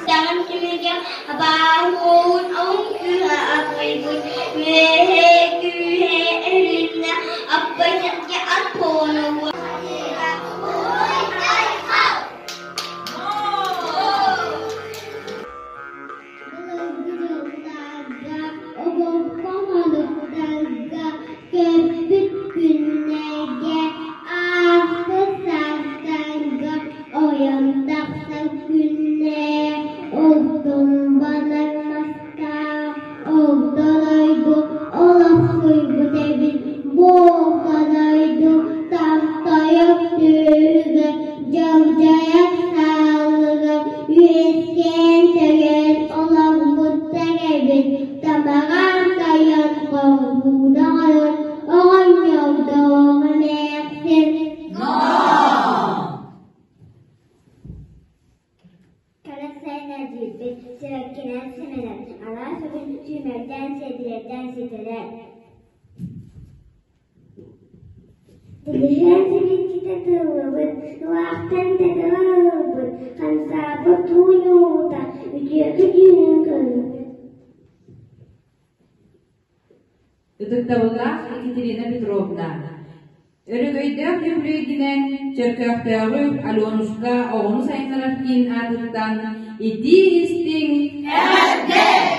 Даҕан түмүгэ баар-уоҕун оҥ күүһэ аргыйбыт, үөһээ күүһэ өрүннэ, аппайсарга ат буолуо. Былыргы дьылларга обургу оҥоһуктарга көрбүт күннэргэ, ааспыт саастарга ойон тахсар күннэр ордумбанар мастаах орто дойду олохсуйбут эбит бу орто дойду томтойор түөһүгэр дьагдьайар саалыгар үөскээн төрөөн олорбуттар эбит тамаҕар тойон хоргууна оҥорон оҕонньордоох эмээхсин Кэлэр сайын эргийбит, сибэккинэн симэнэр, араас өҥүн сүүмэрдээн сиэдилэрдээн ситэрэр. Тилиһэн сибикитэ тыллыбыт, ылаахтан тэтимэ ылбыт, хамсаабыт уу ньуута үтүөкэ түүнүн көрбүт. Ытыктабыллаах Екатерина Петровна, өрөгөйдөөх үбүлүөйгүнэн Чөркөөхтөөҕү Аленушка оҕону сайыннарар киин аатыттан итии-истиҥ Эҕэрдэ!